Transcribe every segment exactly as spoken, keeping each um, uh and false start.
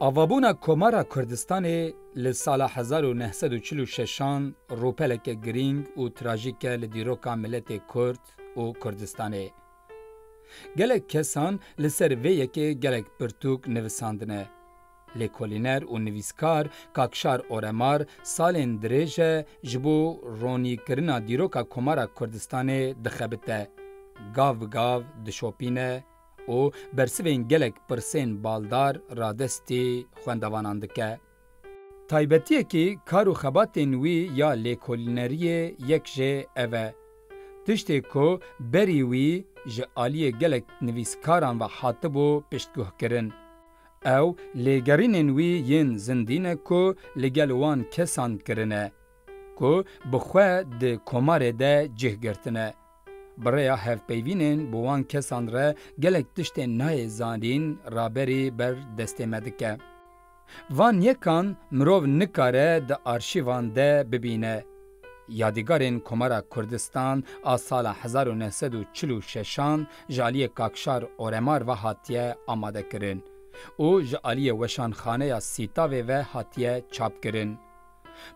Avabûna Komara Kurdistanê li sala hezar û neh sed û çil û şeşan rûpeleke girîng û trajîk e li dîroka miletê Kurd û Kurdistanê. Gelek kesan li ser vê yekê gelek pirtûk nivisandine. Lêkolîner û nivîskar Kakşar Oremar salên dirêj e ji bo ronîkirina dîroka Komara Kurdistanê dixebite, gav bi gav dişopîne û bersivên gelek pirsên baldar radestî xwendavanan dike. Taybetiyekî kar û xebatên wî ya lêkolîneriyê yek jê ev e. Tiştê ku berî wî ji aliyê gelek nivîskaran ve hatibû piştguhkirin. Ew lêgerînên wî yên zindî ne ku li gel wan kesan kirine, ku bi xwe di komarê de cih girtine. Bi rêya hevpeyvînên bi wan kesan re gelek tiştên nayê zanîn raberî ber destê me dike. Van yekan mirov nikare di arşîvan de bibîne. Yadîgarên Komara Kurdistan a sala hezar û neh sed û çil û şeşan ji aliyê Kakşar Oremar ve hatiye amadekirin û ji aliyê Weşanxaneya Sîtavê ve hatiye çapkirin.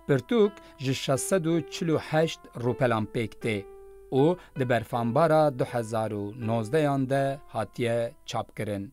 Pirtûk ji şeş sed û çil û heşt rûpelan pêk tê û di berfanbara du hezar û nozdehan de hatiye çapkirin.